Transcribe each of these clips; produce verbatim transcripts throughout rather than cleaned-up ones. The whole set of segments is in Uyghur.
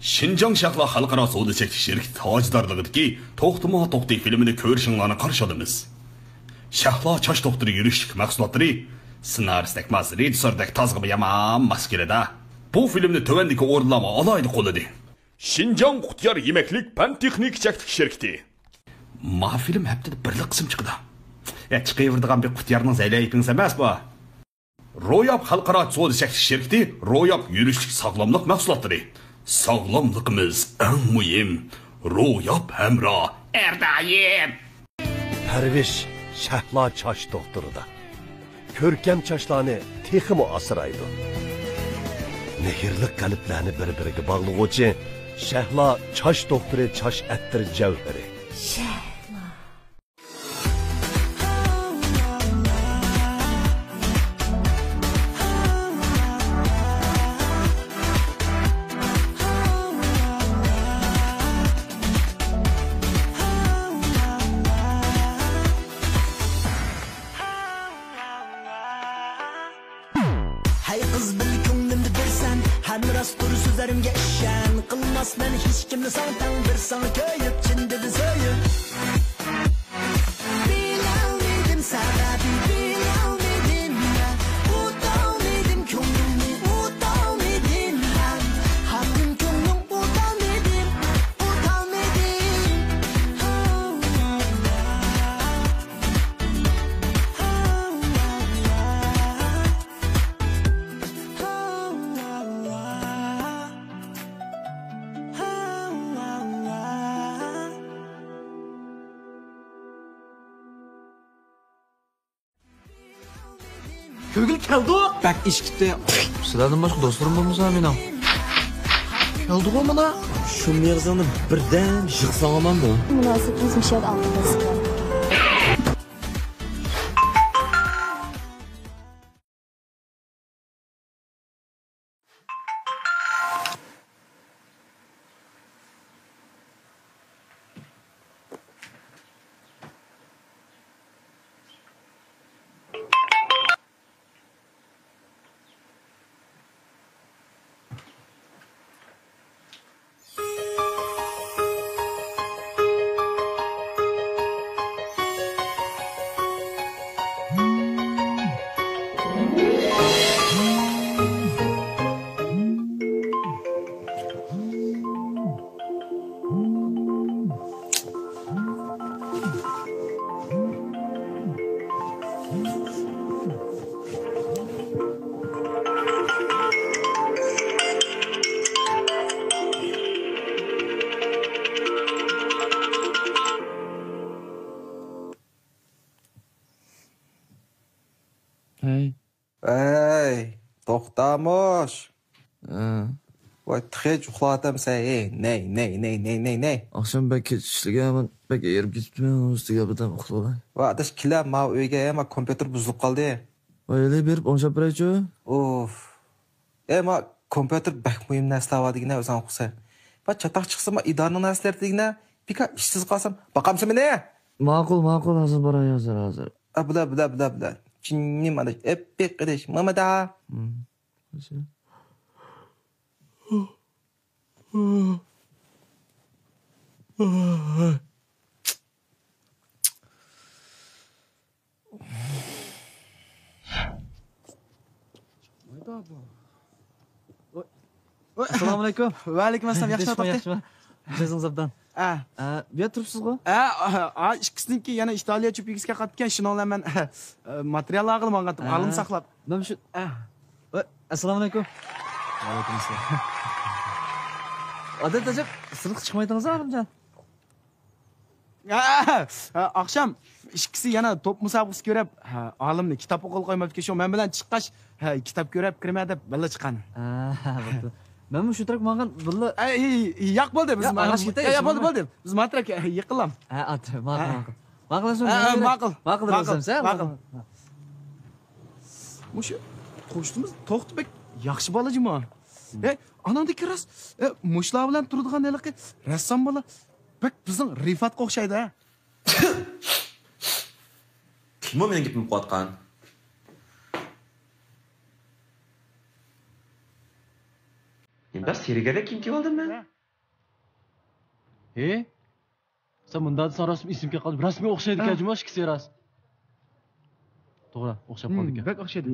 شىنجاڭ شەھلا خەلقئارا سودا چەكلىك شىركىتى تاجدارلىقىدىكى توختىما توختى فىلىمىنى كۆرۈشۈڭلارنى قارشى ئالىمىز. شەھلا چاچ دوختۇرى يۈرۈشلۈك مەھسۇلاتلىرى، سىنارىستەك ماس، رېژىسسوردەك تازىغىمۇ يامان ماس كېلىدۇ. بۇ فىلىمنى تۆۋەندىكى ئورۇنلارمۇ ئالاھىدە قوللىدى. شىنجاڭ قۇتيار يېمەكلىك پەن تېخنىكا چەكلىك شىركىتى. ما فىلىم ھەپتىدە بىرلا قىسىم چىقىدۇ. يا، چىقىۋېرىدىغان بىر قۇتيارنىڭ زەيلەيپىڭىز ئەمەس بۇ. روياپ خەلقئارا سودا چەكلىك شىركىتى روياپ يۈرۈشلۈك ساغلاملىق مەھسۇلاتلىرى. ساغلاملىقىمىز ئەڭ مۇھىم. روياپ ھەمراھ ھەر دائىم. پەرۋىش شەھلا چاچ دوختۇرىدا. كۆركەم چاچلارنى تېخىمۇ ئاسرايدۇ. مېھىرلىك قەلبلەرنى بىر-بىرىگە باغلىغۇچى شەھلا چاچ دوختۇرى چاچ ئەتىر جەۋھىرى. شەھلا. ھەي قىز، بىللە كۆڭلۈمدە بىرسەن، ھەم راستتۇر سۆزلىرىمگە ئىشەن. قىلماسمەن ھېچكىمنى ساڭا تەڭ، بىر ساڭا كۆيۈپ، چىن دىلدىن سۆيۈپ. بىلەلمىدىم سەۋەبى، بىلەلمىدىم يا. ئۇتالمىدىم كۆڭلۈڭنى، ئۇتالمىدىم يا. ھاكىم كۆڭلۈڭ ئۇتالمىدىم، ئۇتالمىدىم. كۆرگىلى كەلدۇق. بەك ئېشىپ كەتتى. سىلەردىن باشقا دوستلىرىم بولمىسا مېنىڭ. كەلدىغۇ مانا. شۇ مېغىزىڭنى بىردەم يىغساڭ ئاماندۇ. مۇناسىۋىتىمىز مۇشۇ يەردە ئاخىرلاشتى. ھەي. ھەي، توختا موش. ھە. ۋاي، تېخىچە ئۇخلاۋاتامسەن، ھەي، نەي، نەي، نەي. ئاخشام بەك كەچ ئىشلىگەنمەن، بەك ھېرىپ كېتىپتىمەن ئۇنىڭ ئۈستىگە بىردەم ئۇخلىۋالاي. ۋاي، ئاداش، كېلە، ماۋۇ ئۆيگە، ھە، ما كومپيۇتېر بۇزۇلۇپ قالدى. ۋاي، ھېلى بېرىپ ئوڭشاپ بېرەيچۇ. ئوف. ئەي، ما كومپيۇتېر بەك مۇھىم نەرسىلەر بار دېگىنە، ئۆزۈڭ ئوقۇسەن. ما چاتاق چىقسا، ما ئىدارىنىڭ نەرسىلىرى دېگىنە، بىكار ئىشسىز قالسام، باقامسەن مېنى؟ ماقۇل، ماقۇل، ھازىر باراي، ھازىر، ھازىر. ئا، بىلە، بىلە، بىلە، بىلە. جېنىم ئاداش، ئەپپىق ئاداش، مامىدا. ھىم. ئەسسالامۇئەلەيكۇم. ۋەئەلەيكۇم ئەسسالام، ياخشىمۇ، توختى؟ ياخشىمۇ. مىجەزىڭىز ئوبدان. ئە. ئە، بۇ يەردە تۇرۇپسىزغۇ؟ ئە، ئا، ئىككىسىنىڭكى يەنە ئىتالىيە چۆپىگىسىگە قاتىدىكەن، شۇنىڭ بىلەن مەن، ئە، ماتېرىيال ئالغىلى ماڭغانتىم، ئالىم ساقلاپ. مەن شۇ، ئە. ئەسسالامۇئەلەيكۇم. ۋەئەلەيكۇم ئەسسالام. ئادەت ئەجەب، سىرتقا چىقمايتىڭىز، ئالىمجان. ھە، ھە، ئاخشام ئىككىسى يەنە توپ مۇسابىقىسى كۆرۈپ، ھە، ئالىمنى كىتاب ئوقۇغىلى قويماپتىكەن، شۇ مەن بىلەن چىققاچ، ھە، كىتاب كۆرۈپ كىرىمەن دەپ بىللە چىققان. ھە، بوپتۇ. مەنمۇ شۇ تەرەپكە ماڭغان بىللە. ئەي، ياق، بولدى، بىز ياق، ماڭغان. ئاڭلاش كېتەي، يا، يا، شۇنداق. بولدى، بولدى. بىز ماتراك يېقىنلام. ھە، ئات، ماقۇل، ھە. ماقۇل. ماقۇل، ھە، ماقۇل. ماقۇل. ماقۇل، ماقۇل. مۇشۇ توشتىمىز توختى بەك ياخشى بالا جۇمۇ. ھە، ئاناڭدىكى راست، ئە، مۇشۇلار بىلەن تۇرىدىغان ھېلىقى رەسسام بالا. بەك بىزنىڭ رىفاتقا ئوخشايدۇ، ھە؟ كىممۇ مېنىڭ گېپىمنى ئۇقۇۋاتقان؟ بەك سېرىگەردەك كىيىم كىيىۋالدىم مەن. ھې؟ سەن مۇنداق دېسەڭ راستمۇ ئېسىمگە كەپ قالدى. راستمۇ ئوخشايدىكەن جۇمۇ ئىككىسى راست. توغرا، ئوخشاپ قالدىكەن. بەك ئوخشايدۇ.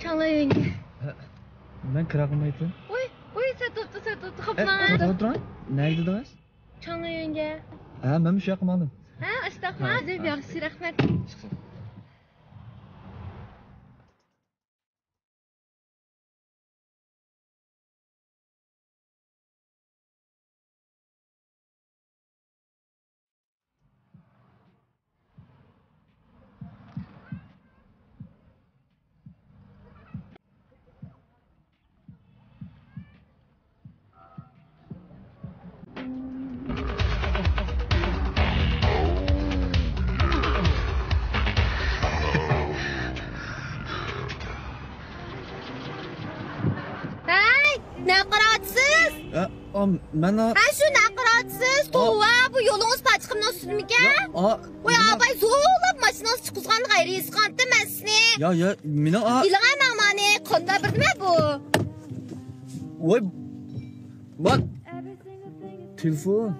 چاڭلىيۈەنگە. ھە، مەن كىرە قىلمايتتىم. ۋوي، ۋوي، سەت بوپتۇ، سەت بوپتۇ، ھە، خاپىماڭ. توختاپ تۇرۇڭ. نەگە دېدىڭىز؟ چاڭلىيۈەنگە. ھە، مەن مۇشۇ ياققا ماڭدىم. ھە، ئاشتاقما؟ ھە، ھە. ياخشى، رەھمەت. ھەي، نەققە باراتسىز؟ ھە، ئا، مەن ئا- ھە، شۇ نەققە باراتسىز؟ توۋا، بۇ يولىڭىز پاچىقىمنىڭ ئۈستىدىمىكەن؟ يا، ئا، ۋاي، مەن ئا- ئاپاي زورلاپ ماشىنىڭىزنى چىققۇزغان غەيرىي ھېس قىلاتتىم مەن سىزنى. يا، يا، مېنىڭ ئا- ئېلىڭە ماڭا مانى، قانداق بىردىمە بۇ؟ ۋاي، ۋاي. تېلېفون.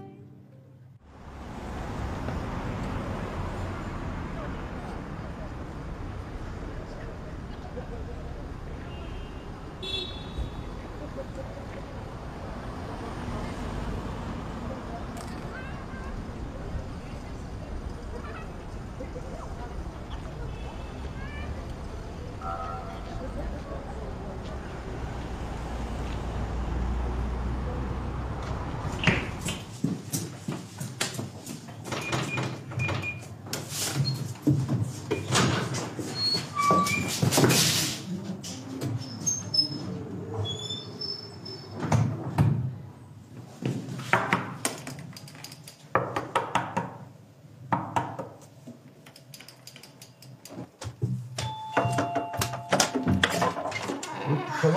ھە،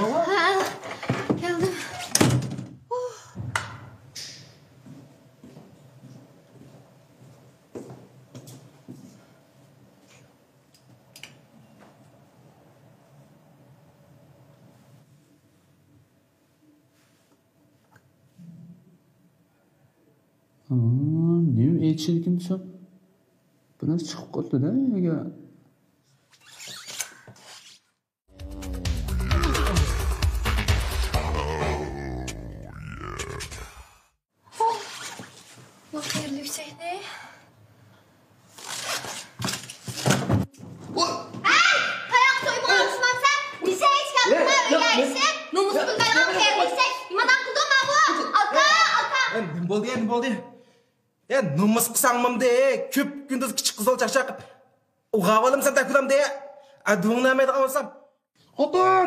كەلدىم. ئا، نېمە ئېيتىشىدىكىن شۇ؟ بۇ نەرسە چىقىپ قاپتۇ-دە يەرگە. ھەي، تاياق سويمىغان دۈشمەنسەن، نېشە ئىچكەن قىلما ئۆيگە ئىشىك، نومۇسقا بىلمەيدىغان قېرىندىشتەك نېمانداق قىلدىڭ ماۋۇ؟ ئاكا، ئاكا! ھە، نېمە بولدى، نېمە بولدى؟ ھە، نومۇس قىلساڭ مامدى، كۈپ كۈندۈز كىچىك قىزلار چاقچاق قىلىپ، ئۇ غاۋالىم سەن تەكۇلامدى. ئە، دۇڭنامەيدىغان بولسام. خوتۇن!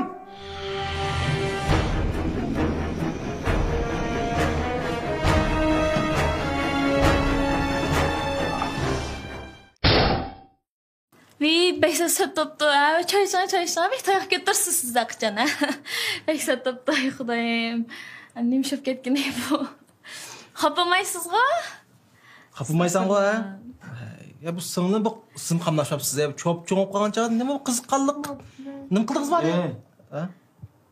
ۋىي، بەك سەت سەت بوپتۇ، ھە؟ چاي ئىچىڭ، چاي ئىچىڭ، بەك تاياق كۆتۈرسىز سىز ھەقىچان، ھە؟ بەك سەت بوپتۇ، ئاي خۇدايىم. نېمە ئىش بولۇپ كەتكىنى بۇ؟ خاپىمايسىزغۇ؟ خاپىمايساڭغۇ، ھە؟ يا، بۇ سىڭلىم بۇ سىم قاملاشماپسىز، يا، چوپ-چوڭ بولۇپ قالغان چاغدا نېمە قىزىققانلىق؟ نېمە قىلدىڭىز بار؟ ئە. ھە؟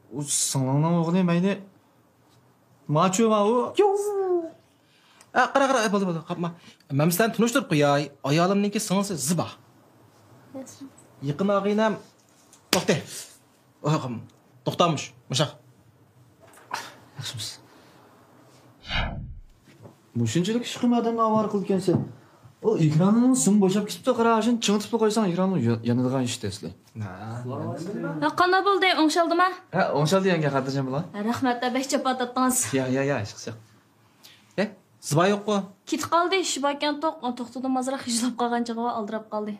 ئۇ سىڭلىڭنىڭ ئوغلى مەيلى. ماچۇ ماۋۇ. يو. ئە، قارا، قارا، بولدى، بولدى، قاپما. مەن سىلەرنى تونۇشتۇرۇپ قوياي. ئايالىمنىڭكى سىڭلىسى زىبا. يېقىن ئاغىنەم. توختى. ئوھ، توختامىش، مۇشاق. ياخشىمىسىز؟ مۇشۇنچىلىك ئىشقىم ئادەمنى ئاۋارە قىلىدىكەنسەن. ئۇ ئېكراننىڭ سىمى بوشاپ كېتىپتۇ، قارا، شۇنى چىڭىتىپلا قويساڭ، ئېكرانمۇ يا-، يانىدىغان ئىش ئەسلى. ھە، قانداق بولدى؟ ئوڭشالدىما؟ ھە، ئوڭشالدى يەڭگە، خاتىرجەم بولۇڭ. رەھمەت، بەك جاپا تارتتىڭىز. يا، يا، يا، ھېچقىسى يوق. ئە، زىبا يوققۇ؟ كېتىپ قالدى، ئىشى باركەن توق-، توختىدىن ئازراق خىجىللاپ قالغان چېغىغا ئالدىراپ قالدى.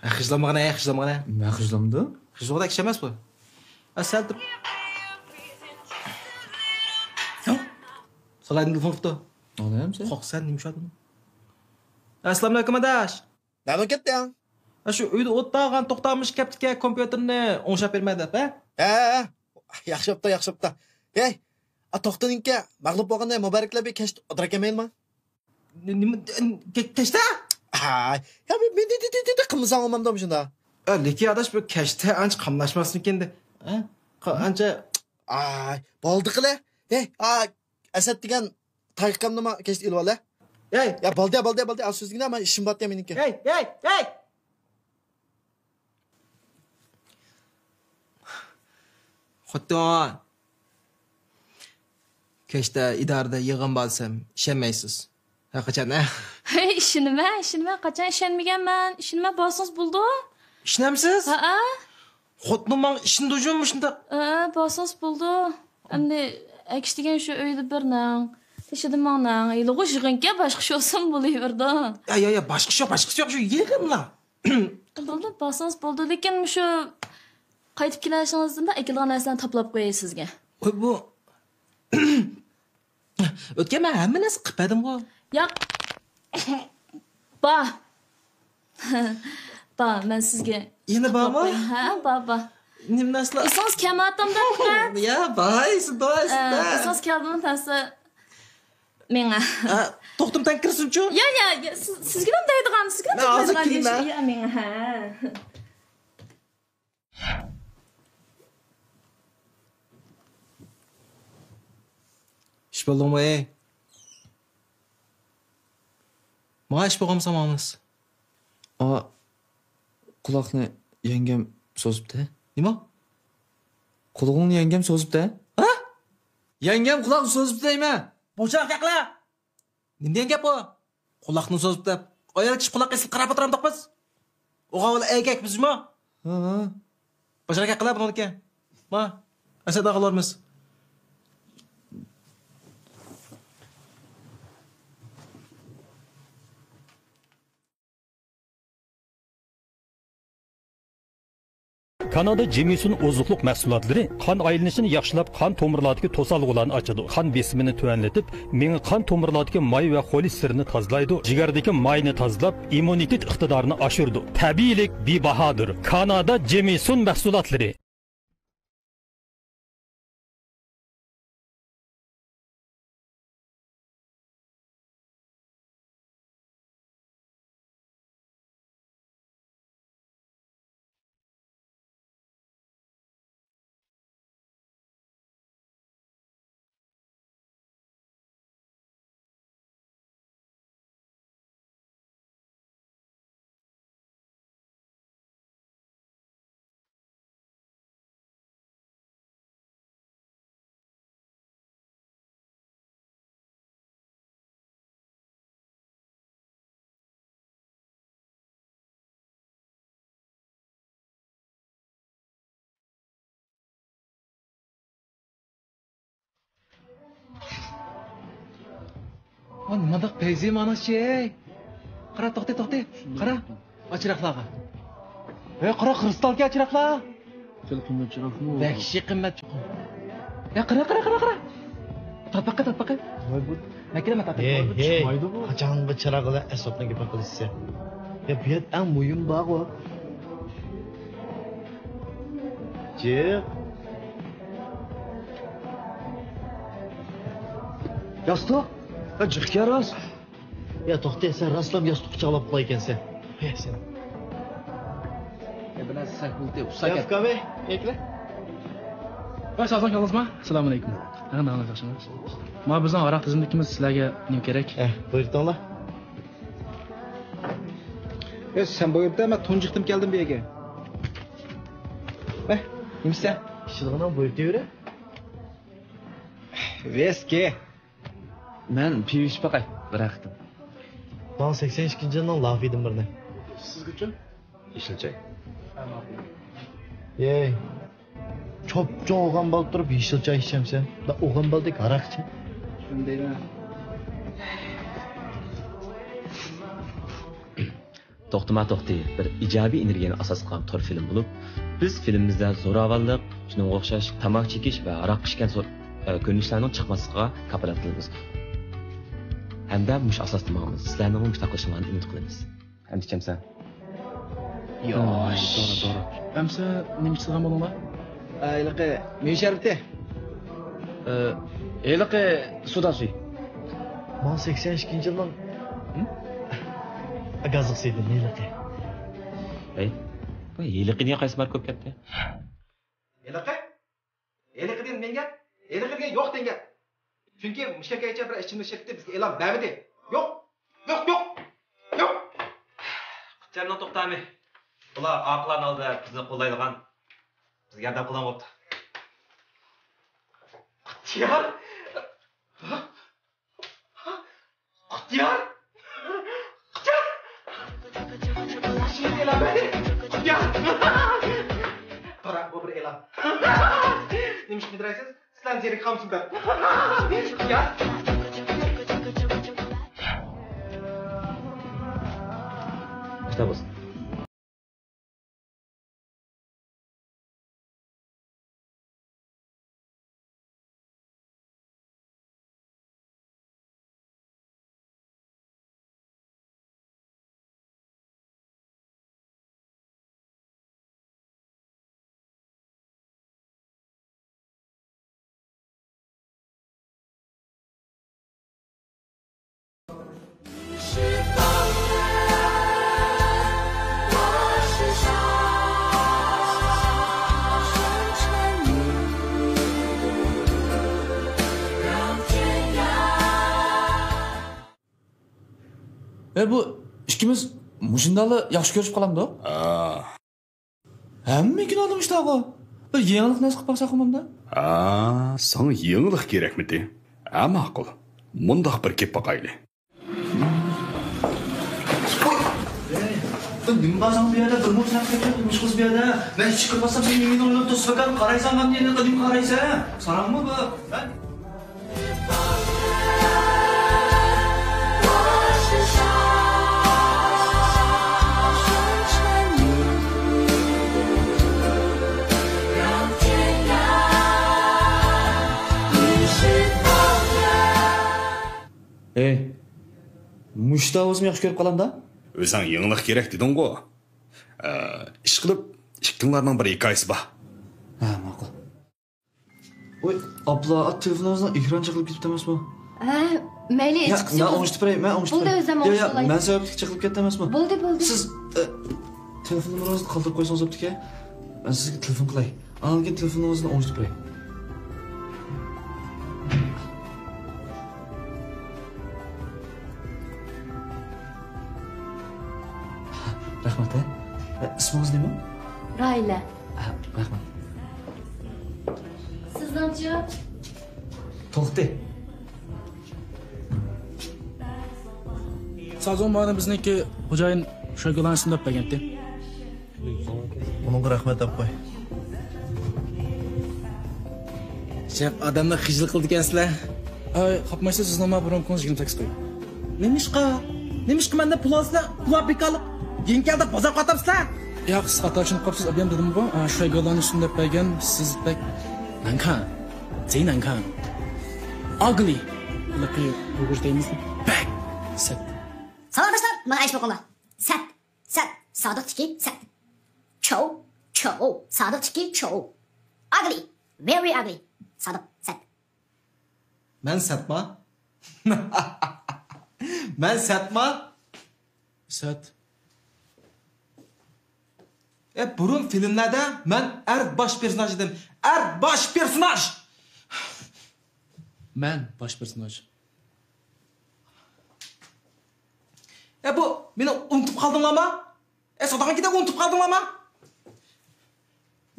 ھە، خىجىللانمىغىنە، خىجىللانمىغىنە. نە خىجىللامدۇ؟ خىجىللىغۇدەك ئىش ئەمەس بۇ. ھە، سەل تۇر. سالايدىن تېلېفون قىپتۇ. ئاڭلايمسەن؟ قورقسەن، نېمە ئىش بار؟ ئەسسالامۇئەلەيكۇم ئاداش. نەدىن كەتتىڭ؟ ھە، شۇ ئۆيدە ئولتۇرغان توختامۇش كەپتىكەن، كومپيۇتېرنى ئوڭشاپ بېرىمەن دەپ، ھە؟ ھە، ھە. ياخشى بوپتا، ياخشى بوپتا. ھەي، ئا، توختىنىڭكى مەغلۇپ بولغاندا مۇبارەكلەپ بىر كەچتە ئولتۇراپ كەلمەيلىما؟ نېمە، كەچتە؟ ھاي، يا، مېنى دېدى، دېدى، قىلمىساڭ بولمامدۇ مۇشۇنداق؟ ئە، لېكىن ئاداش، بۇ كەچتە ئانچە قاملاشماسمىكىن دە. ھە؟ قا-، ئانچە. ئاي، بولدى قىلە. ھەي، ئا، ئەسەت دېگەن تايىقامنىمۇ كەچتە ئېلىۋال، ھە؟ ھەي! يا، بولدى، بولدى، بولدى، ئاز سۆزلىگىنە، مانا ئىشىم بار مېنىڭكى. ھەي، ھەي، ھەي! خوتۇن. كەچتە ئىدارىدە يىغىن بار دېسەم، ئىشەنمەيسىز. ھەقىچان، ھە؟ ھەي، ئىشىنىمەن، ئىشىنىمەن. قاچان ئىشەنمىگەنمەن؟ ئىشىنىمەن، بارسىڭىز بولىدۇ. ئىشىنەمسىز؟ ھەئە. خوتۇنۇم ماڭا ئىشىنىدۇ جۇمۇ مۇشۇنداق. ھەئە، بارسىڭىز بولىدۇ. ئەمدى ئەكسى دېگەن شۇ ئۆيدە بىرنىڭ، تېشىدا مىڭنىڭ، ھېلىغۇ يىغىنكەن، باشقا ئىش بولسىمۇ بولۇۋېرىدۇ. يا، يا، يا، باشقا ئىش يوق، باشقىسى يوق، شۇ يىغىنلا. بولدى، بارسىڭىز بولدى. لېكىن مۇشۇ قايتىپ كېلىشىڭىزدىن بۇرۇن ئەكېلىدىغان نەرسىلەرنى تاپىلاپ قوياي سىزگە. ۋاي، بۇ ئۆتكەن مەن ھەممە نەرسە قىلىپ بەردىمغۇ. ياق. بار. بار، مەن سىزگە يەنە بارمۇ؟ تاپىلاپ قوياي. ھە، بار، بار. نېمە نەرسىلەر؟ ئېسىڭىز كەلمەيۋاتامدۇ، ئەخمەت؟ يا، بار، ئېسىم بار، ئېسىم ئە، بار. ئېسىڭىز كەلدىمۇ، تەرسە مېڭە. ئە، توختىمۇ تەڭ كىرسۇنچۇ؟ يا، يا، يا، سىز، سىزگىلا دەيدىغان، سىزگىلا مەن ھازىر دەيدىغان كىرىمەن. يا، مېڭە، ھە. ئىش بولدىڭمۇ، ئەي؟ ماڭا ئىش بولغانمىسا ماڭىمىز. ئا، قۇلاقنى يەڭگەم سوزۇپتۇ. نېمە؟ قۇلىقىڭنى يەڭگەم سوزۇپتۇ. ھە؟ يەڭگەم قۇلاقنى سوزۇپتۇ دەيمەن. بوشاق گەپلەر. نېمە دېگەن گەپ ئۇ؟ قۇلاقنى سوزۇپ دەپ. ئايال كىشى قۇلاق ئېسىپ قاراپ ئولتۇرامدۇق بىز؟ ئوغا ئەركەك بىزمۇ؟ ھە، ھە. باشقا گەپ قىلار بۇنىڭدىكى. ما، ئەسەت ئاغىلارمىز. كانادا جېمىسون ئوزۇقلۇق مەھسۇلاتلىرى قان ئايلىنىشىنى ياخشىلاپ، قان تومۇرلاردىكى توسالغۇلارنى ئاچىدۇ، قان بېسىمىنى تۆۋەنلىتىپ، مېڭە قان تومۇرلاردىكى ماي ۋە خولېستېرىننى تازىلايدۇ، جىگەردىكى ماينى تازىلاپ، ئىممۇنىتېت ئىقتىدارىنى ئاشۇرىدۇ. تەبىئىيلىك بىباھادۇر. كانادا جېمىسون مەھسۇلاتلىرى. ئا، نېمانداق پەيزى مانىشى، ھەي. قارا، توختى، توختى. قارا. ئاچىراقلارغا. ھەي، قارا، خرۇستالكى ئاچىراقلار. خېلى قىممەت چىراغمۇ؟ ۋەھشىي قىممەت چوقۇم. ھەي، قارا، قارا، قارا، قارا. تارتپاققا، تارتپاققا. ۋاي، بۇ. مەكىنە، مەن تارتىپ ھەي، قويدۇم. ھەي، چىقمايدۇ بۇ. قاچانغى چىراغ بىلەن ئەسۋابنىڭ گېپىنى قىلىسىز؟ يا، بۇ يەردە ئەڭ مۇھىم بارغۇ. جىق. ياستۇق؟ ھە، جىق ئىكەن راست. يا، توختى، سەن راستلا ياستۇق قۇچاقلاپ قويغانسەن. ھە، سەن. يا، بىر نەرسە سەھۋ بولدى، ئۇستا يا، كەت. ئۇكام، ئەكىلە. ۋاي، ساغ سالاملىقىڭىزما؟ ئەسسالامۇئەلەيكۇم. ھە، ناھايىتى ياخشى. ما بىزنىڭ ھاراق تىزىملىكىمىز، سىلەرگە نېمە كېرەك؟ ھە، بۇيرۇتۇڭلار. ئە، سەن بۇيرۇت دە، مەن تۇنجى قېتىم كەلدىم بۇ يەرگە. ھە، نېمىسە؟ ئىچىدىغىنىڭ بۇيرۇتۇۋېرە. ۋىسكى. مەن پىۋا ئىچىپ باقاي، بىرەر قېتىم. ماڭا سەكسەن ئىككىنچى يىلنىڭ لافىدىن بىرنى. سىزگىچۇ؟ يېشىل چاي. يەي. چوپچوڭ ئوغان بالا تۇرۇپ يېشىل چاي ئىچەمسەن؟ دا ئوغان بالىدەك ھاراق ئىچە. شۇنى دەيمەن. توختىما توختى بىر ئىجابىي ئېنېرگىيەنى ئاساس قىلغان تور فىلىم بولۇپ، بىز فىلىمىمىزدە زوراۋانلىق، شۇنىڭغا ئوخشاش تاماكا چېكىش ۋە ھاراق ئىچكەن سور-، ئە، كۆرۈنۈشلەرنىڭ چىقماسلىقىغا كاپالەتلىك قىلىمىز. ھەمدە مۇشۇ ئاساستا ماڭىمىز. سىلەرنىڭمۇ مۇشۇنداق قىلىشىڭلارنى ئۈمىد قىلىمىز. ئەمدى ئىچەمسەن؟ ياش. توغرا، توغرا. ئەمسە نېمە ئىچىدىغان بولۇڭلار؟ ئە، ھېلىقى مېۋە شەربىتى. ئە، ھېلىقى سودا سۈيى. ماڭا سەكسەن ئىككىنچى يىلنىڭ. ھىم؟ گازلىق سىيدىن ھېلىقى. ھەي، بۇ ھېلىقى دېگەن قايسى ماركا بولۇپ كەتتى؟ ھېلىقى؟ ھېلىقى دېگەن مەن گەپ، ھېلىقى دېگەن يوق دېگەن گەپ. چۈنكى مۇشۇ كەچكىچە بىر ئىچىملىك شىركىتى بىزگە ئېلان بەرمىدى. يوق، يوق، يوق، يوق. قۇتجاننىڭ توختامى. بۇلار ئاقىلانە ھالدا بىزنى قوللايدىغان، بىزگە ياردەم قىلغان بوپتۇ. قۇتجان؟ قۇتجان! قۇتجان! قۇتجان! قارا، بۇ بىر ئېلان. نېمىشقا مىدىرايسىز؟ سىلەرنى زېرىكىپ قالمىسۇن دەپ. قۇتجان! ئىشلار بولسۇن. ئە، بۇ ئىككىمىز مۇشۇنداقلا ياخشى كۆرۈشۈپ قالامدۇق؟ ھەممە كۈنى ئادەم ئىشتاغۇ. بىر يېڭىلىق نەرسە قىلىپ باقساق بولمامدا؟ ھا، ساڭا يېڭىلىق كېرەكمىدى؟ ھە، ماقۇل. مۇنداق بىر گەپ باقايلى. نېمە بارساڭ بۇ يەردە بىر مۇنچە نەرسە قىلمىشقىز بۇ يەردە. مەن ئىچىگە كىرىپ بارسام، سەن مېنى ئويلاپ توسۇپ ئەكەل قارايسەن، مەن نېمە قىلدىم قارايسەن. ساراڭمۇ بۇ؟ ئەي، مۇشتا بولسىمۇ ياخشى كۆرۈپ قالامدا. ئۆزۈڭ يېڭىلىق كېرەك دېدىڭغۇ. ئە، ئىشقىلىپ، ئىككىڭلارنىڭ بىر ھېكايىسى بار. ھە، ماقۇل. ۋوي، ئابلا، تېلېفونىڭىزنىڭ ئېكرانى چېقىلىپ كېتىپتۇ ئەمەسمۇ؟ ھە، مەيلى، يا، ھېچقىسى مەن يوق. ئوڭشىتىپ بېرەي، مەن ئوڭشىتىپ بولدى، بېرەي. ئۆزۈم يا، يا، ئوڭشىتىپ ئالاي. مەن سەۋەبلىك چېقىلىپ كەتتى ئەمەسمۇ؟ بولدى، بولدى. سىز، ئە، تېلېفون نومۇرىڭىزنى قالدۇرۇپ قويسىڭىز بوپتىكەن. مەن سىزگە تېلېفون قىلاي. ئاندىن كېيىن تېلېفون نومۇرىڭىزنى ئوڭشىتىپ بېرەي. رەھمەت، ھە. ئە، ئىسمىڭىز نېمە؟ راھىلە. ئە، رەھمەت. سىزنىڭچۇ؟ توختى. سازوڭ مانا بىزنىڭكى خوجايىن شاگىلانى سۇنداپ بەرگەنتى. ئۇنىڭغا رەھمەت دەپ قوي. شەپ ئادەمنى خىجىل قىلىدىكەنسىلەر. ئاي، قاپمايسىز، سىزنىڭ ما بۇرۇن كونىڭىز يىگىرمە سەككىز قوي. نېمىشقا؟ نېمىشقا مەندە پۇل ئالسىلەر؟ پۇللار بىكارلىق. يېڭى كەلدى بازار قاتارسىلەر. ياق، سىز خاتا چۈشىنىپ قاپسىز، ئابىيام دېدىمغۇ، شاگىلانى سۇنداپ بەرگەن، سىز بەك نانكان. زەي نانكان. ئاگلى. ھېلىقى ئۇيغۇرچە دەيمىز، بەك سەت. ساۋاقداشلار، مانا ئەيش بوقۇڭلار. سەت، سەت، سادىقتىكى سەت. چوۋ، چوۋ، سادىقتىكى چوۋ. ئاگلى، ۋېرى ئاگلى. سادىق، سەت. مەن سەتما؟ مەن سەتما؟ سەت. ئە، بۇرۇن فىلىملەردە مەن ئەر باش پېرسوناژ ئىدىم. ئەر باش پېرسوناژ! مەن باش پېرسوناژ. ئە، بۇ مېنى ئۇنتۇپ قالدىڭلارما؟ ئە، ساداقەنكىدەك ئۇنتۇپ قالدىڭلارما؟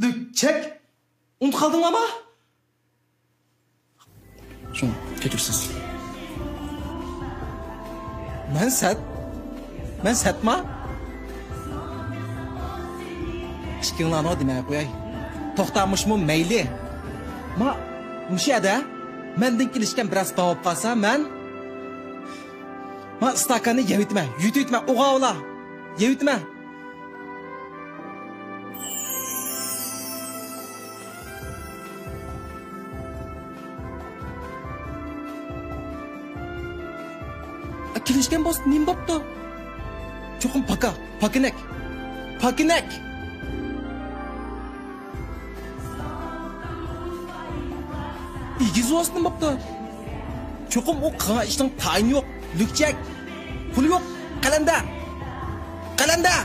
لۈكچەك! ئۇنتۇپ قالدىڭلارما؟ شۇڭا كەچۈرسىز. مەن سەت؟ مەن سەتما؟ ئىككىڭلارنىڭ دېمەي قوياي. توختا، مۇشۇمۇ مەيلى. ما، مۇشۇ يەردە مەندىن كېلىشكەن بىرەرسى بار بولۇپ قالسا، مەن، ما، ئىستاكاننى يەۋېتىمەن، يۇتۇۋېتىمەن، ئوغا-ئولا، يەۋېتىمەن. كېلىشكەن بولسا نېمە بوپتۇ؟ چوقۇم پاكا، پاكىنەك، پاكىنەك! ئېگىز بولسا نېمە بوپتۇ؟ چوقۇم ئۇ قىلغان ئىشنىڭ تايىنى يوق، لۈكچەك، پۇلى يوق، قەلەندەر! قەلەندەر!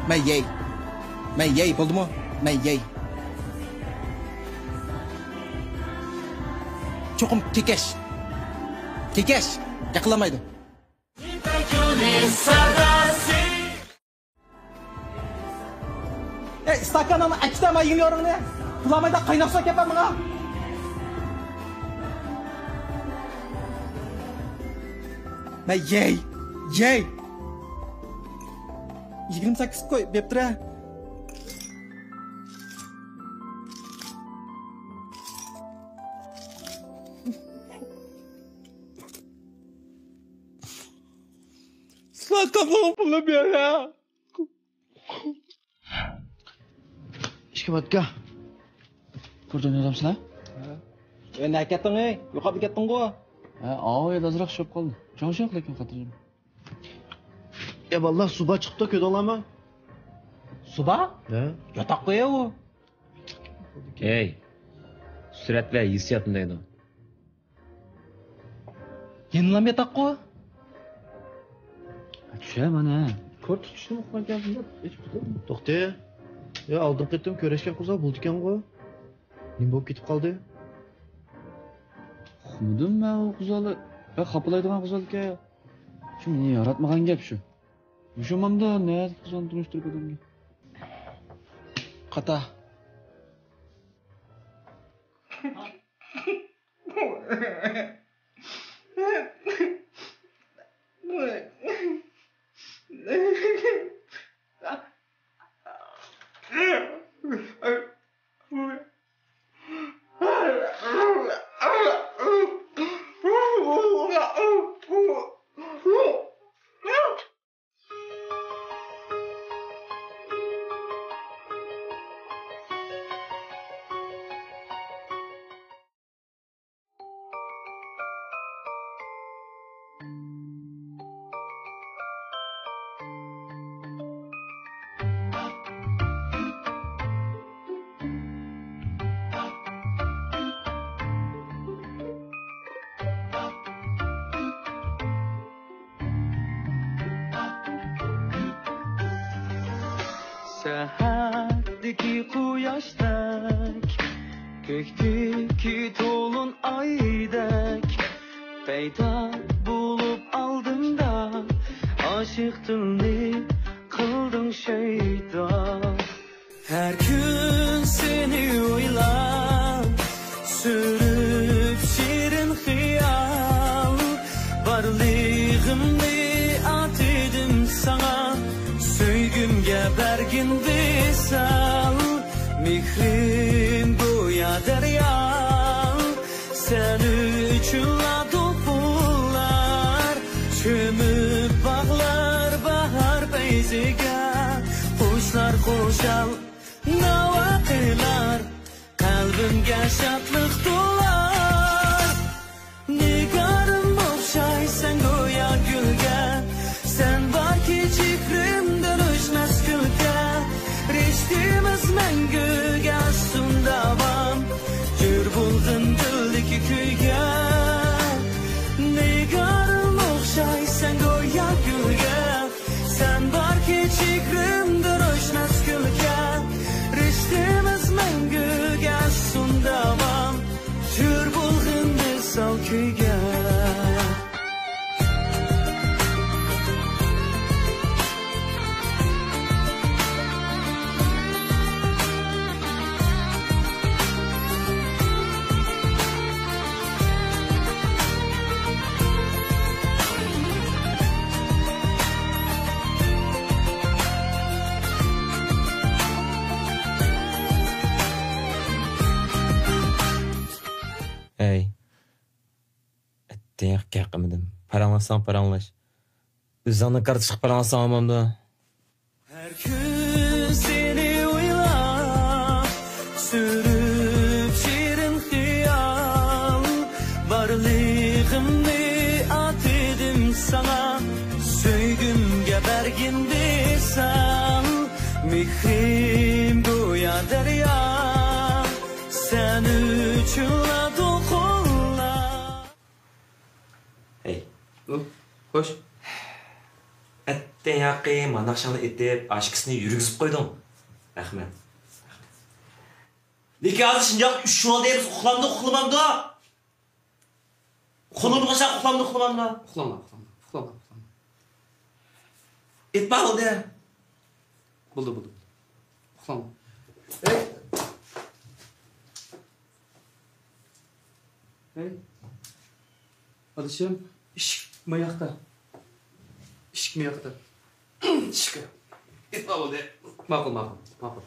مەن يەي. مەن يەي، بولدىمۇ؟ مەن يەي. چوقۇم كېكەش. كېكەش. ياقىلامايدۇ. ئەي، ئىستاكاننى ئەكىتەمەن يۇيۇرۇڭنى. بۇلامايدا قايناق سۇ ئەكەپمەن ماڭا. مەن يەي، يەي. يىگىرمە سەككىز قوي، بېپتىرە. ئىسلام تاپقان پۇلۇم يەنە. ئىككى ۋودكا. كوردون يازامسىلەر؟ ھە. ئەي، نەگە كەتتىڭ، ئەي؟ يوقاپلا كەتتىڭغۇ؟ ھە، ئاۋۇ ئازراق چۈشۈپ قالدى. چوڭشاق لېكىن خاتىرجەم. يا بالىلار، سۇبا چىقىپتۇ، كۆردۈڭلارمۇ؟ سۇبا؟ ھە. ياتاققۇ ئۇ. ئەي، سۈرەت ۋە ھېسسىياتنى دەيدۇ. يەنىلا ياتاققۇ؟ چۈشە مانا. كورت چۈشتىمۇ ئۇقمايكەنسىڭ دەپ ئېچىپ كېتىدۇ. توختى. يا، ئالدىنقى قېتىم كۆرۈشكەن قىزلار بولىدىكەنغۇ. نېمە بولۇپ كېتىپ قالدى؟ ئۇقمىدىم مەن ئۇ قىزلارنى. بەك خاپىلايدىغان قىزلاركەن. شۇ مېنى ياراتمىغان گەپ شۇ. مۇشۇ مامدا نەدىكى قىزلارنى تونۇشتۇرۇپ بېرەمگە. قاتا. سەھەردىكى قۇياشتەك، كۆكتىكى تولۇن ئايدەك، پەيدا بولۇپ ئالدىمدا، ئاشىق دىلنى قىلدىڭ شەيدا. ھەر كۈن سېنى ئويلاپ، سۈرۈپ شېرىن خىيال، بارلىقىمنى ئاتىدىم ساڭا، سۆيگۈمگە بەرگىن ۋىسال. مېھرىم گويا دەريا، سەن ئۈچۈنلا دولقۇنلار، چۆمۈپ باغلار باھار پەيزىگە، قۇشلار خۇشال ناۋا قىلار، قەلبىمگە شادلىق تولار. نىگارىم ئوخشايسەن گويا گۈلگە، سەن باركى چېھرىمدىن ئۆچمەس كۈلكە. رىشتىمىز مەڭگۈگە ئاچسۇن داۋام، جۆر بولغىن دىلدىكى كۈيگە. نىگارىم ئوخشايسەن گويا گۈلگە، سەن باركى چېھرىمدىن ئۆچمەس كۈلكە. رىشتىمىز مەڭگۈگە ئاچسۇن داۋام، قىلمىدىم. پاراڭلاشساڭ پاراڭلاش. ئۆزۈڭنى كارتىشقا پاراڭلاشساڭ بولمامدۇ؟ ھەر كۈن سېنى ئويلاپ، سۈرۈپ شېرىن خىيال. بارلىقىمنى ئاتىدىم ساڭا، سۆيگۈمگە بەرگىن دېسەڭ. مېھرىم گويا دەريا، سەن ئۈچۈنلا دولقۇنلار. ھەي. ئۇ، خوش. ئەتتىڭ ياقى، مانداق شاڭنى ئېتىپ، ئاشىكىسىنى يۈرگۈزۈپ قويدۇڭ. رەھمەت. لېكىن ھازىر شۇنداق ئۈچ بولدى، بىز ئۇخلامدۇ، ئۇخلىمامدۇ؟ قولۇمغا سەن ئۇخلامدۇ، ئۇخلىمامدۇ؟ ئۇخلىما، ئۇخلىما، ئۇخلىما، ئۇخلىما. ئېيتما بولدى. بولدى، بولدى. ئۇخلىما. ھەي. ھەي. ئادىشىم، ئىشىك ماياقتا. ئىشىك ماياقتا. ئىشىك. ئېيتما بولدى. ماقۇل، ماقۇل، ماقۇل.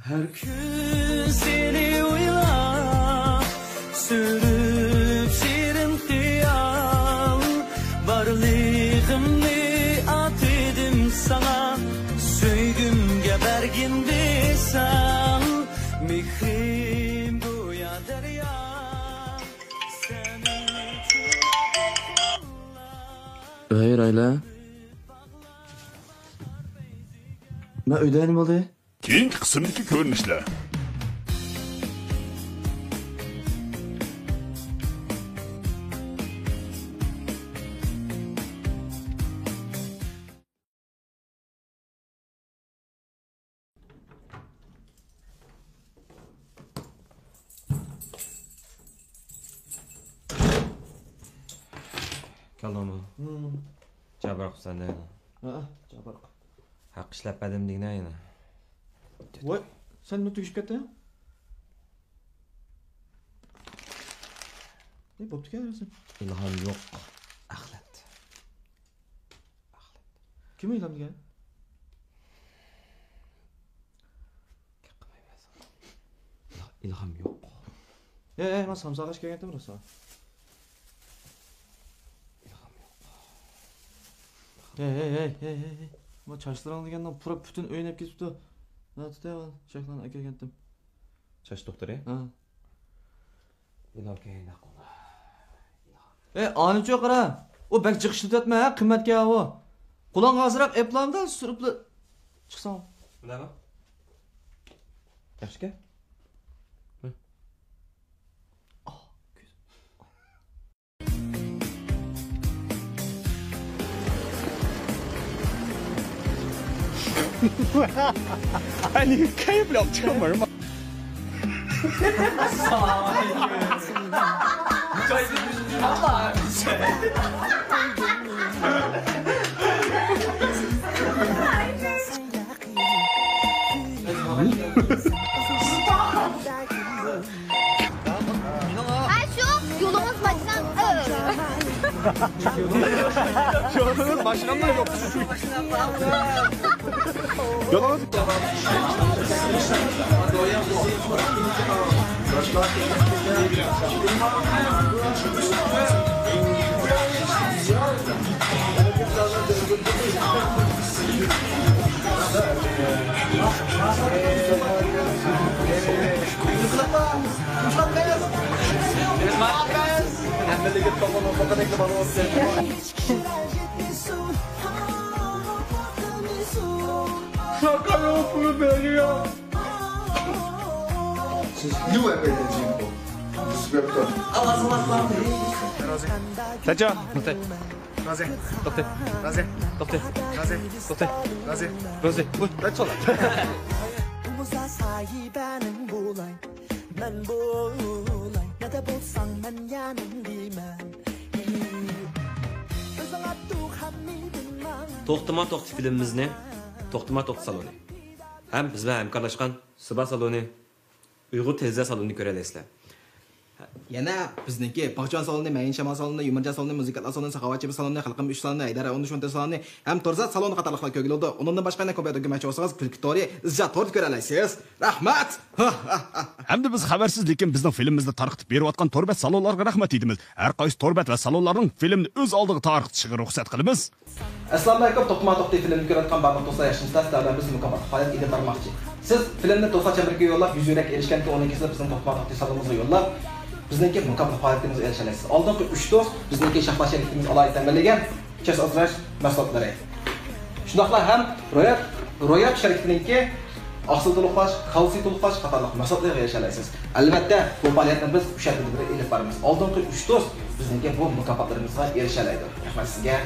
ھەر كۈن سېنى ئويلاپ، سۈرۈپ شېرىن خىيال. بارلىقىمنى ئاتىدىم ساڭا، سۆيگۈمگە بەرگىن دېسەڭ. مېھرىم گويا دەريا، سەن ئۈچۈن. ھەي، رايلا. مەن ئۆيدە، نېمە بولدى؟ كېيىنكى قىسىمدىكى كۆرۈنۈشلەر. كەلدىڭمۇ؟ ھىم. جاۋاب بەرقۇپسەن دەيدۇ. ھە، جاۋاب بەرقۇپ. ھەق ئىشلەپ بەردىم دېگىنە يەنە. ۋاي، سەن نېمە تۈگىشىپ كەتتىڭ؟ ئەي، بوپتىكەن ھەممىسى. ئىلھام يوق. ئەخلەت. ئەخلەت. كىم ئىلھام دېگەن؟ گەپ قىلماي بەرسەڭ. ئىلھام يوق. ھەي، ھەي، مەن سامساق ئاش كەلگەنتىم روسا. ئىلھام يوق. ھەي، ھەي، ھەي، ھەي، ھەي، ھەي. ما چاچلىرىڭ دېگەننىڭ پۇراپ پۈتۈن ئۆينى ئەپ كېتىپتۇ. ھە، تۇتاي، شايخلارنى ئەكەلگەنتىم. چاچ دوختۇرى؟ ھە. ئىلاكەي نەقۇللا. ئەي، ئانىچۇ قارا. ئۇ بەك جىق ئىشلىتىۋەتمە، ھە، قىممەتكەن ئۇ. قولۇڭغا ئازراق ئېپلامدا سۈرۈپلا چىقساڭ. مۇنداقمۇ؟ ياخشىكەن. ھە. ئاھ، كۆز. ھە، شۇ يولىڭىز ماشىنام. يولىڭىز ماشىنامدا يوق. يولىڭىز. Siz ne bu efendim bu? Respect. تەچا. توختاي. رازى. توختاي. رازى. توختاي. رازى. توختاي. رازى. رازى. ۋوي. دەپ سولا. ئۇمۇزا ساھىبەنىڭ بولاي، مەن بولاي، نەدە بولساڭ مەن يانىڭدىمەن. ئۆزۈڭ ئاتتۇق ھەممىدىن ماڭا. توختىما توختى فىلىمىمىزنى توختىما توختى سالونى ھەم بىز بىلەن ھەمكارلاشقان سىبا سالونى، ئۇيغۇر تېرىزە سالونىنى كۆرەلەيسىلەر. يەنە بىزنىڭكى باغچىۋان سالونى، مەيىن شامال سالونى، يۇمۇرجان سالونى، مۇزىكانتلار سالونى، ساخاۋەتچى سالونى، خەلقىم ئۈچ سالونى، ھەيدەر ئون ئۈچ مونتاژ سالونى ھەم تورزات سالونى قاتارلىقلار كۆرگىلى بولىدۇ. ئۇنىڭدىن باشقا يەنە كومپيۇتېر ئۆگەنمەكچى بولسىڭىز، كۈلكە تورى، ئىزجا توردا كۆرەلەيسىز. رەھمەت! ھەمدە بىز خەۋەرسىز، لېكىن بىزنىڭ فىلىمىمىزنى تارقىتىپ بېرىۋاتقان تور بەت سالونلارغا رەھمەت ئېيتىمىز. ھەر قايسى تور بەت ۋە سالونلارنىڭ فىلىمنى ئۆز ئالدىغا تارقىتىشىغا رۇخسەت قىلىمىز. ئەسسالامۇئەلەيكۇم، توختىما توختى فىلىمنى كۆرۈۋاتقان بارلىق دوستلار ياخشىمۇسىلەر؟ سىلەر بىلەن بىز مۇكاپات پائالىيەت ئېلىپ بارماقچى. سىز فىلىمنى دوستلار چەمبىرىكىگە يوللاپ، يۈز يۈرەك ئېرىشكەندىن كېيىن ئۇنىڭ كېسىنى بىزنىڭ توختىما توختى سالونىمىزغا يوللاپ، بىزنىڭكى مۇكاپات پائالىيىتىمىزگە ئېرىشەلەيسىز. ئالدىنقى ئۈچ دوست بىزنىڭكى شاھلار شىركىتىمىز ئالاھىدە تەمىنلىگەن چەس ئازراش مەھسۇلاتلىرى. شۇنداقلا ھەم رويال، رويال شىركىتىنىڭكى ئاقسىل تولۇقلاش، كالتسىي تولۇقلاش قاتارلىق مەھسۇلاتلىرىغا ئېرىشەلەيسىز. ئەلۋەتتە، بۇ پائالىيەتنى بىز ئۈچ ھەپتىدە بىر ئېلىپ بارىمىز. ئالدىنقى ئۈچ دوست بىزنىڭكى بۇ مۇكاپاتلىرىمىزغا ئېرىشەلەيدۇ. رەھمەت سىزگە.